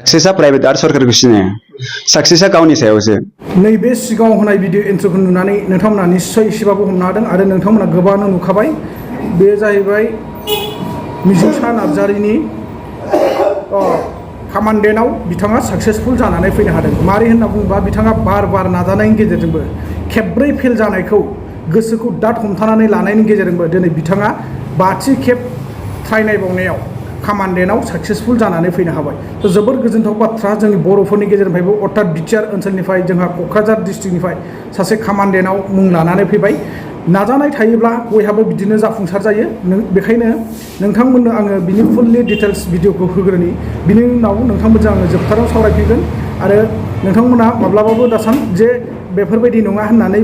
सक्सेसआ private आरो सरकारखौ सिनाया सक्सेसआ गावनि सायावसो नैबे सिगाङाव होनाय भिडिअ इन्ट्र'खौ नुनानै नोंथांमोना निस्सय एसेबाबो हमनो हादों आरो नोंथांमोना गोबाङानो नुखाबाय बे जाहैबाय मिजिंसा नार्जारिनि कामान्डेन्टआव बिथाङा साक्सेसफुल जानानै फैनो हादों मारै होनना बुङोबा बिथाङा बार नाजानायनि गेजेरजोंबो खेबब्रै फेल जानायखौ गोसोखौ दाद हमथानानै लानायनि गेजेरजोंबो दिनै बिथाङा 5थि खेब ट्राइ नायबावनायाव कामान्डेन्टआव साक्सेसफुल जानानै फैनो हाबाय जोबोर गोजोनथाव बाथ्रा जोंनि बर'फोरनि गेजेरनिफ्रायबो अर्थात बिटिआर ओनसोलनिफ्राय जोंहा क'क्राझार डिस्ट्रिक्टनिफ्राय सासे कामान्डेन्टआव मुं लानानै फैबाय नाजानाय थायोब्ला बयहाबो बिदिनो जाफुंसार जायो बेखायनो नोंथांमोननो आङो बिनि फुललि डिटेल्स भिडिअखौ होग्रोनि बिनि उनाव नोंथांमोनजों आङो जोबथाराव सावरायफिनगोन आरो नोंथांमोना माब्लाबाबो दासान जे बेफोरबायदि नङा होननानै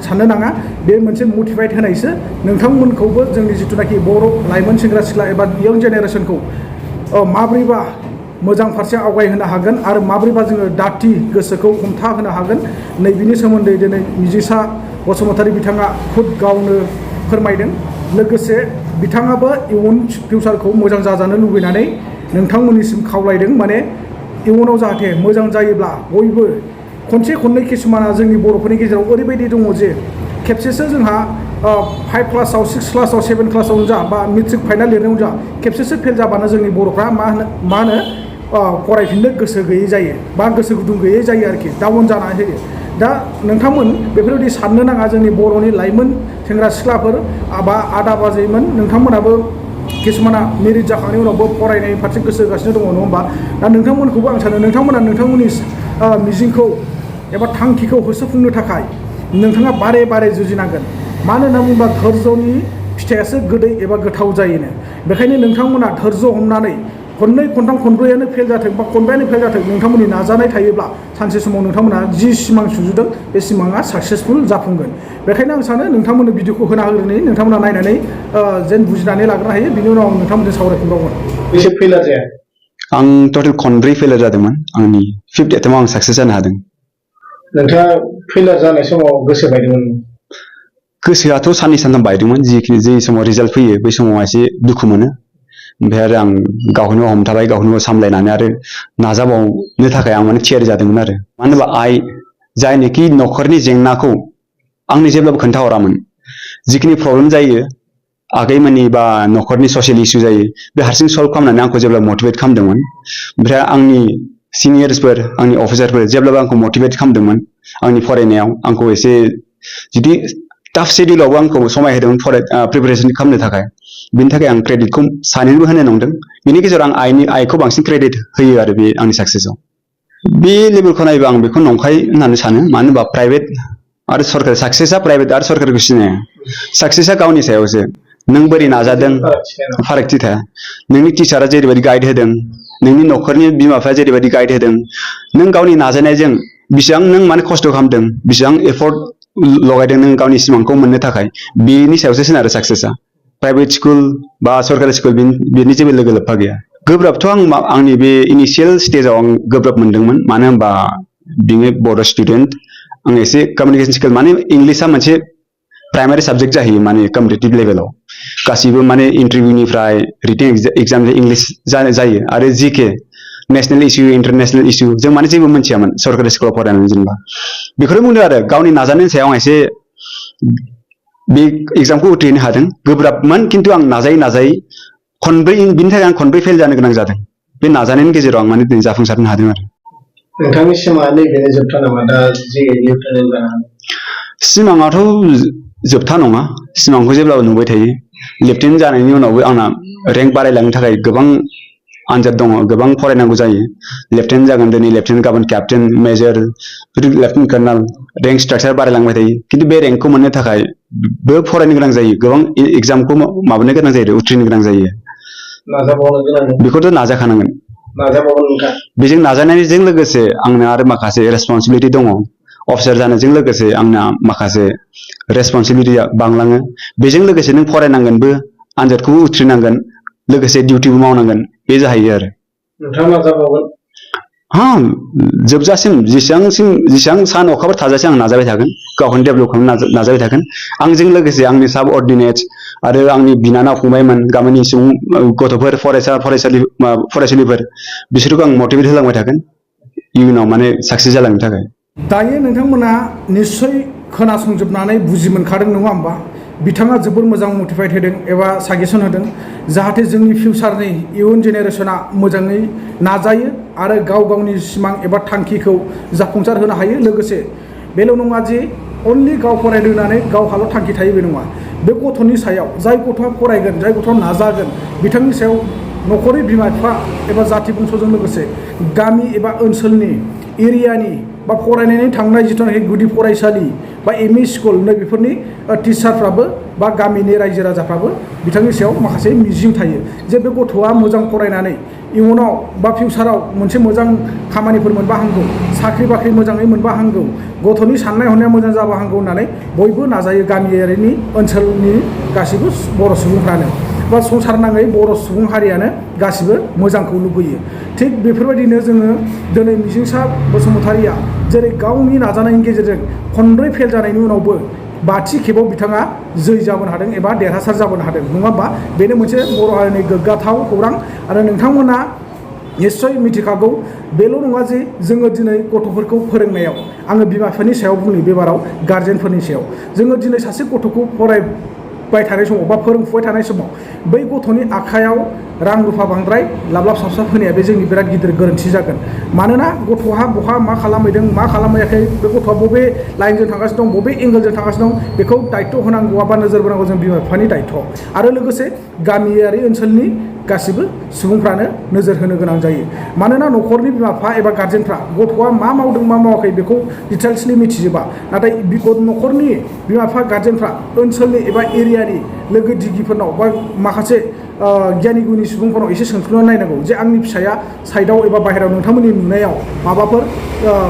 साननो नाङा बे मोनसे मटिभेट होनायसो नोंथांमोनखौबो जोंनि जिथुनाखि बर' लाइमोन सेंग्रा सिख्ला एबा इयं जेनेरेसनखौ माब्रैबा मोजां फारसे आवगायहोनो हागोन आरो माब्रैबा जोङो दाथि गोसोखौ हमथा होनो हागोन नैबेनि सोमोन्दै दिनै मिजिंसा बसुमतारी बिथाङा खुद गावनो फोरमायदों लोगोसे बिथाङाबो इयुन फिउचारखौ मोजां जाजानो लुबैनानै नोंथांमोननिसिम खावलायदों माने इयुनाव जाहाथे मोजां जायोब्ला बयबो खनसे खननै किसुमाना जोंनि बर'फोरनि गेजेराव ओरैबायदि दङ जे खेबसेसो जोंहा 5 क्लासाव 6 क्लासाव 7 क्लासावनो जा बा मेट्रिक फाइनाल लिरनायावनो जा खेबसेसो फेल जाबानो जोंनि बर'फ्रा मा होनो फरायफिननो गोसो गैयै जायो बा गोसो गुदुं गैयै जायो आरोखि डाउन जानानै होयो दा नोंथांमोन बेफोरबायदि साननो नाङा जोंनि बर'नि लाइमोन सेंग्रा सिख्लाफोर बा आदा बाजैमोन नोंथांमोनाबो किसुमाना मेरिट जाखांनायनि उनावबो फरायनाय फारसे गोसो होगासिनो दङ नङा होमबा दा नोंथांमोनखौबो आं सानो नोंथांमोना नोंथांमोननि मिजिंखौ एबा थांखिखौ होसोफुंनो थाखाय नोंथाङा बारे जुजिनांगोन मानो होनना बुङोब्ला धैर्यनि फिथाइयासो गोदै एबा गोथाव जायोनो बेखायनो नोंथांमोना धैर्य हमनानै खननै खनथाम खनब्रैयानो फेल जाथों बा खनबायानो फेल जाथों नोंथांमोननि नाजानाय थायोब्ला सानसे समाव नोंथांमोना जि सिमां सुजुदों बे सिमाङा साक्सेसफुल जाफुंगोन बेखायनो आं सानो नोंथांमोननो भिडिअखौ होना होग्रोनि नोंथांमोना नायनानै जेन बुजिनानै लाग्रो हायो बिनि उनाव आं नोंथांमोनजों सावरायफिनबावगोन बेसे फेलार जाया आं टटेल खनब्रै फेलार जादोंमोन आंनि 5th एटेम्पआव आं साक्सेस जानो हादों नोंथाङा फेलार जानाय समाव गोसो बायदोंमोन गोसोआथ' साननै सानथाम बायदोंमोन जि समाव रिजाल्ट फैयो बै समाव एसे दुखु मोनो ओमफ्राय आरो आं गावखौनो हमथाबाय गावखौनो सामलायनानै आरो नाजाबावनो थाखाय आं माने थियारि जादोंमोन आरो मानो होनबा जायनोखि न'खरनि जेंनाखौ आंनो जेब्लाबो खोन्थाहरामोन जिखिनि प्रब्लेम जायो आगैमोननि बा न'खरनि ससियेल इसु जायो बे हारसिं सल्भ खालामनानै आंखौ जेब्ला मटिभेट खालामदोंमोन ओमफ्राय आंनि सिनियर्सफोर आंनि अफिसारफोर जेब्लाबो आंखौ मटिभेट खालामदोंमोन आंनि फरायनायाव आंखौ एसे जुदि टाफ शेड्युलावबो आंखौ समाय होदोंमोन प्रिपेरेसन खालामनो थाखाय बिनि थाखाय आं क्रेडिटखौ सानैनोबो होनो नंदों बिनि गेजेराव आं आइखौ बांसिन क्रेडिट होयो आरो बे आंनि साक्सेसआव बे लेभेलखौ नायोबा आं बेखौ नंखाय होननानै सानो मानो होनबा प्राइभेट आरो सरकार सक्सेसआ प्राइभेट आरो सरकारखौ सिनाया सक्सेसआ गावनि सायावसो नों बोरै नाजादों फारागथि थाया नोंनि टिचारा जेरैबायदि गाइड होदों नोंनि न'खरनि बिमा बिफाया जेरैबायदि गाइड होदों नों गावनि नाजानायजों बेसेबां नों माने खस्थ' खालामदों बेसेबां एफर्ट लगायदों नों गावनि सिमांखौ मोननो थाखाय बेनि सायावसो सोनारो साक्सेसआ प्राइभेट स्कुल बा सरकारि स्कुल बेनि जेबो लोब्बा गैया गोब्राबथ' आंनि बे इनिशियेल स्टेजाव आं गोब्राब मोनदोंमोन मानो होनबा बिङो बर' स्टुडेन्ट आं एसे कमिउनिकेसन स्किल माने इंलिशआ मोनसे प्राइमारि साबजेक्ट जाहैयो माने कम्पिटिटिभ लेभेलाव गासिबो माने इन्टारभिउनिफ्राय रिटेन एग्जाम इंलिश जायो आरो जिके नेशनेल इसु इन्टारनेशनेल इसु जों माने जेबो मोनथियामोन सरकारि स्कुलाव फरायनानै जेनेबा बेखौनो बुंदों आरो गावनि नाजानायनि सायाव आं एसे बे एग्जामखौ उथ्रिनो हादों गोब्राबमोन खिन्थु आं नाजायै बिनि थाखाय आं खनब्रै फेल जानो गोनां जादों बे नाजानायनि गेजेराव आं माने दिनै जाफुंसारनो हादों आरो नोंथांनि सिमा नैबेनो जोबथा नामा दा जे लिउटेनेन्ट जानानै सिमाङाथ' जोबथा नङा सिमांखौ जेब्लाबो नुबाय थायो लेफ्टेनेन्ट जानायनि उनावबो आंना रेंक बारायलांनो थाखाय गोबां आनजाद दङ गोबां फरायनांगौ जायो लेफ्टेनेन्ट जागोन दिनै लेफ्टेनेन्ट गाबोन captain major lieutenant colonel rank structure बारायलांबाय थायो खिन्थु बे रेंकखौ मोननो थाखाय बो फरायनो गोनां जायो गोबां एग्जामखौ माबानो गोनां जायो उथ्रिनो गोनां जायो बेखौथ' नाजाखानांगोन बेजों नाजानायजों लोगोसे आंनो आरो माखासे रेसपन्सिबिलिटि दङ अफिसार जानायजों लोगोसे आंना माखासे रेसपन्सिबिलिटिया बांलाङो बेजों लोगोसे नों फरायनांगोनबो आनजादखौबो उथ्रिनांगोन लोगोसे डिउटिबो मावनांगोन बे जाहैयो आरो नोंथाङा नाजाबावगोन जोबजासिम जेसेबां सान अखाफोर थाजासिम आं नाजाबाय थागोन गावखौनो डेभेलप खालामनो नाजाबाय थागोन आंजों लोगोसे आंनि साब अर्डिनेट्स आरो आंनि बिनानाव फंबायमोन गामिनि सुबुं गथ'फोर फरायसुलिफोर बिसोरखौ आं मटिभेट होलांबाय थागोन इयुनाव माने साक्सेस जालांनो थाखाय दायो नोंथांमोना निस्सय खोनासंजोबनानै बुजि मोनखादों नङा होमबा बिथाङा जोबोर मोजां मटिभेट होदों एबा साजेसन होदों जाहाथे जोंनि फिउचारनि इयुन जेनेरेसना मोजाङै नाजायो आरो गाव गावनि सिमां एबा थांखिखौ जाफुंसार होनो हायो लोगोसे बेल' नङा जे अनलि गाव फरायनो होननानै गावहाल' थांखि थायो बे नङा बे गथ'नि सायाव जाय गथ'आ फरायगोन जाय गथ'आ नाजागोन बिथांनि सायाव न'खरनि बिमा बिफा एबा जाथि बंस'जों लोगोसे गामि एबा ओनसोलनि एरियानि बा फरायनायनि थांनाय जिथुनाखि गुदि फरायसालि बा एम इ स्कुल नै बेफोरनि टिचारफ्राबो बा गामिनि रायजो राजाफ्राबो बिथांनि सायाव माखासे मिजिं थायो जे बे गथ'आ मोजां फरायनानै इयुनाव बा फिउचाराव मोनसे मोजां खामानिफोर मोनबा हामगौ साख्रि बाख्रि मोजाङै मोनबा हामगौ गथ'नि साननाय हनाया मोजां जाबा हामगौ होननानै बयबो नाजायो गामियारिनि ओनसोलनि गासैबो बर' सुबुंफ्रानो बा संसार नाङै बर' सुबुं हारियानो गासिबो मोजांखौ लुबैयो थिग बेफोरबायदिनो जोङो दिनै मिजिंसा बसुमतारिया जेरै गावनि नाजानायनि गेजेरजों खनब्रै फेल जानायनि उनावबो बाथि खेबाव बिथाङा जै जाबोनो हादों एबा देरहासार जाबोनो हादों नङा होमबा बेनो मोनसे बर' हारिनि गोग्गाथाव खौरां आरो नोंथांमोना निस्सय मिथिखागौ बेल' नङा जे जोङो दिनै गथ'फोरखौ फोरोंनायाव आङो बिमा बिफानि सायाव बुंनि बेबाराव गार्जेनफोरनि सायाव जोङो दिनै सासे गथ'खौ फरायबाय थानाय समाव बा फोरोंफुबाय थानाय समाव बै गथ'नि आखायाव रां रुफा बांद्राय लाब्लाब साबसाब होनाया बे जोंनि बिराद गिदिर गोरोन्थि जागोन मानोना गथ'हा बहा मा खालामहैदों मा खालामहैयाखै बे गथ'आ बबे लाइनजों थांगासिनो दं बबे एंगेलजों थांगासिनो दं बेखौ दायित्व होनांगौआ बा नोजोर बोनांगौ जों बिमा बिफानि दायित्व आरो लोगोसे गामियारि ओनसोलनि गासिबो सुबुंफ्रानो नोजोर होनो गोनां जायो मानोना न'खरनि बिमा बिफा एबा गार्जेनफ्रा गथ'आ मा मावदों मा मावाखै बेखौ डिटेल्सलि मिथिजोबा नाथाय न'खरनि बिमा बिफा गार्जेनफ्रा ओनसोलनि एबा एरियानि लोगो दिगिफोरनाव बा माखासे गियानि गुनि सुबुंफोरनाव एसे सोंस्लुनानै नायनांगौ जे आंनि फिसाया साइडआव एबा बाहेरायाव नोंथांमोननि नुनायाव माबाफोर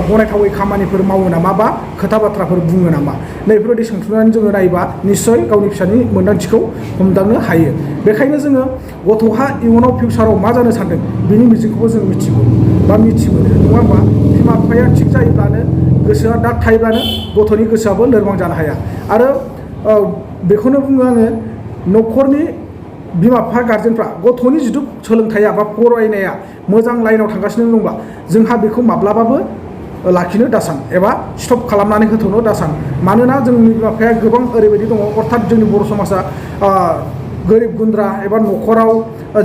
गनायथावै खामानिफोर मावो नामा बा खोथा बाथ्राफोर बुङो नामा नैफोरबायदि सोंस्लुनानै जोङो नायोबा निस्सय गावनि फिसानि मोन्दांथिखौ हमदांनो हायो बेखायनो जोङो गथ'हा इयुनाव फिउचाराव मा जानो सानदों बिनि मिजिंखौबो जों मिथिगौ बा मिथिमोनो नङा होमबा बिमा बिफाया थिग जायोब्लानो गोसोआ दाग थायोब्लानो गथ'नि गोसोआबो लोरबां जानो हाया आरो बेखौनो बुङो आङो न'खरनि बिमा बिफा गार्जेनफ्रा गथ'नि जिथु सोलोंथाइया बा फरायनाया मोजां लाइनाव थांगासिनो दंब्ला जोंहा बेखौ माब्लाबाबो लाखिनो दासान एबा स्टप खालामनानै होथ'नो दासान मानोना जोंनि बिमा बिफाया गोबां ओरैबायदि दङ अर्थात जोंनि बर' समाजा गोरिब गुन्द्रा एबा न'खराव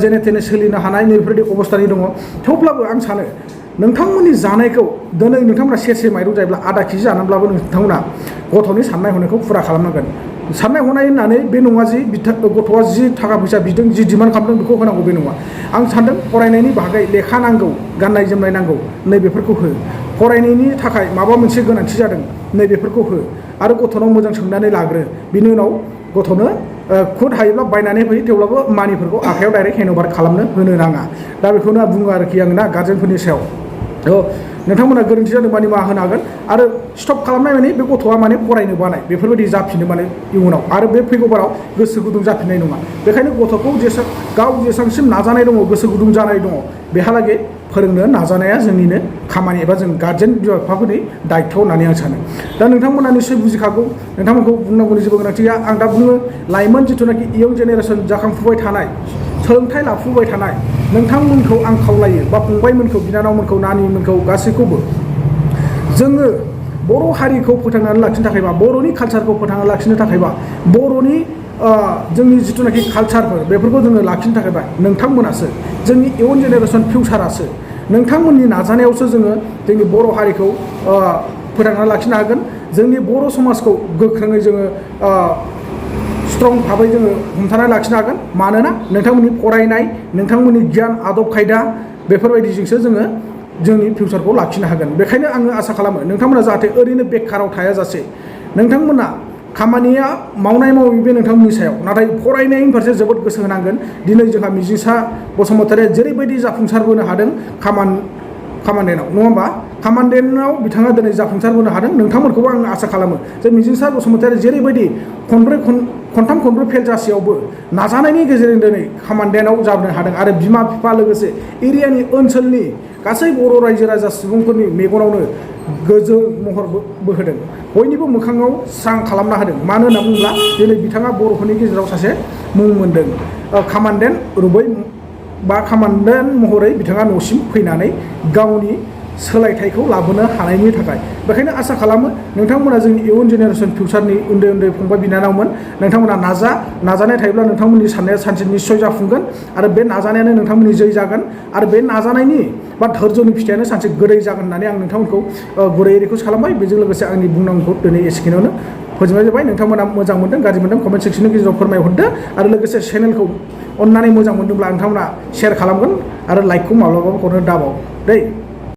जेने थेने सोलिनो हानाय बेफोरबायदि अबस्थानि दङ थेवब्लाबो आं सानो नोंथांमोननि जानायखौ दिनै नोंथांमोना सेरसे माइरं जायोब्ला आधा केजि जानानैब्लाबो नोंथांमोना गथ'नि साननाय हनायखौ फुरा खालामनांगोन साननाय हनाय होननानै बे नङा जि गथ'आ जि थाखा फैसा बिदों जि डिमान्ड खालामदों बेखौ होनांगौ बे नङा आं सानदों फरायनायनि बागै लेखा नांगौ गाननाय जोमनाय नांगौ नैबेफोरखौ हो फरायनायनि थाखाय माबा मोनसे गोनांथि जादों नैबेफोरखौ हो आरो गथ'नाव मोजां सोंनानै लाग्रो बिनि उनाव गथ'नो खुद हायोब्ला बायनानै होयो थेवब्लाबो मानिफोरखौ आखायाव डाइरेक्ट हेन्डअभार खालामनो होनो नाङा दा बेखौनो बुङो आरोखि आं ना गार्जेनफोरनि सायाव नोंथांमोना गोरोन्थि जादों माने मा होनो हागोन आरो स्टप खालामनाय माने बे गथ'आ माने फरायनो बानाय बेफोरबायदि जाफिनो माने इयुनाव आरो बे फैगौ बाराव गोसो गुदुं जाफिननाय नङा बेखायनो गथ'खौ गाव जेसेबांसिम नाजानाय दङ गोसो गुदुं जानाय दङ बेहालागै फोरोंनो नाजानाया जोंनिनो खामानि एबा जों गार्जेन बिमा बिफाफोरनि दायित्व होननानै आं सानो दा नोंथांमोना निस्सय बुजिखागौ नोंथांमोनखौ बुंनांगौनि जेबो गोनांथि गैया आं दा बुङो लाइमोन जिथुनाखि इयं जेनेरेसन जाखांफुबाय थानाय सोलोंथाइ लाफुबाय थानाय नोंथांमोनखौ आं खावलायो बा फंबायमोनखौ बिनानावमोनखौ नानिमोनखौ गासैखौबो जोङो बर' हारिखौ फोथांनानै लाखिनो थाखायबा बर'नि कालसारखौ फोथांनानै लाखिनो थाखायबा बर'नि जोंनि जिथुनाखि कालसारफोर बेफोरखौ जोङो लाखिनो थाखायबा नोंथांमोनासो जोंनि इयुन जेनेरेसन फिउचारासो नोंथांमोननि नाजानायावसो जोङो जोंनि बर' हारिखौ फोथांनानै लाखिनो हागोन जोंनि बर' समाजखौ गोख्रोङै जोङो स्ट्रं भाबै जोङो हमथानानै लाखिनो हागोन मानोना नोंथांमोननि फरायनाय नोंथांमोननि गियान आदब खायदा बेफोरबायदिजोंसो जोङो जोंनि फिउचारखौ लाखिनो हागोन बेखायनो आङो आसा खालामो नोंथांमोना जाहाथे ओरैनो बेकाराव थायाजासे नोंथांमोना खामानिया मावनाय मावै बे नोंथांमोननि सायाव नाथाय फरायनायनि फारसे जोबोद गोसो होनांगोन दिनै जोंहा मिजिंसा बसुमतारिया जेरैबायदि जाफुंसारबोनो हादों कामान्डेन्टआव नङा होमबा कामान्डेन्टआव बिथाङा दिनै जाफुंसारबोनो हादों नोंथांमोनखौबो आं आसा खालामो जे मिजिंसार बसुमतारी जेरैबायदि खनथाम खनब्रै फेल जासेयावबो नाजानायनि गेजेरजों दिनै कामान्डेन्टआव जाबोनो हादों आरो बिमा बिफा लोगोसे एरियानि ओनसोलनि गासै बर' रायजो राजा सुबुंफोरनि मेगनावनो गोजों महर बोहोदों बयनिबो मोखाङाव स्रां खालामना होदों मानो होनना बुङोब्ला दिनै बिथाङा बर'फोरनि गेजेराव सासे मुं मोनदों कामान्डेन्ट रुबै बा कामान्डेन्ट महरै बिथाङा न'सिम फैनानै गावनि सोलायथायखौ लाबोनो हानायनि थाखाय बेखायनो आसा खालामो नोंथांमोना जोंनि इयुन जेनेरेसन फिउचारनि उन्दै उन्दै फंबाय बिनानावमोन नोंथांमोना नाजानाय थायोब्ला नोंथांमोननि साननाया सानसे निस्सय जाफुंगोन आरो बे नाजानायानो नोंथांमोननि जै जागोन आरो बे नाजानायनि बा धोर्जोनि फिथाइयानो सानसे गोदै जागोन होननानै आं नोंथांमोनखौ गुरै रिकुवेस्ट खालामबाय बेजों लोगोसे आंनि बुंनांगौखौ दिनै एसेखिनियावनो फोजोबनाय जाबाय नोंथांमोना मोजां मोनदों गाज्रि मोनदों कमेन्ट सेक्सननि गेजेराव फोरमायहरदो आरो लोगोसे चेनेलखौ अननानै मोजां मोनदोंब्ला नोंथांमोना शेयार खालामगोन आरो लाइकखौ माब्लाबाबो हरनो दाबाव दै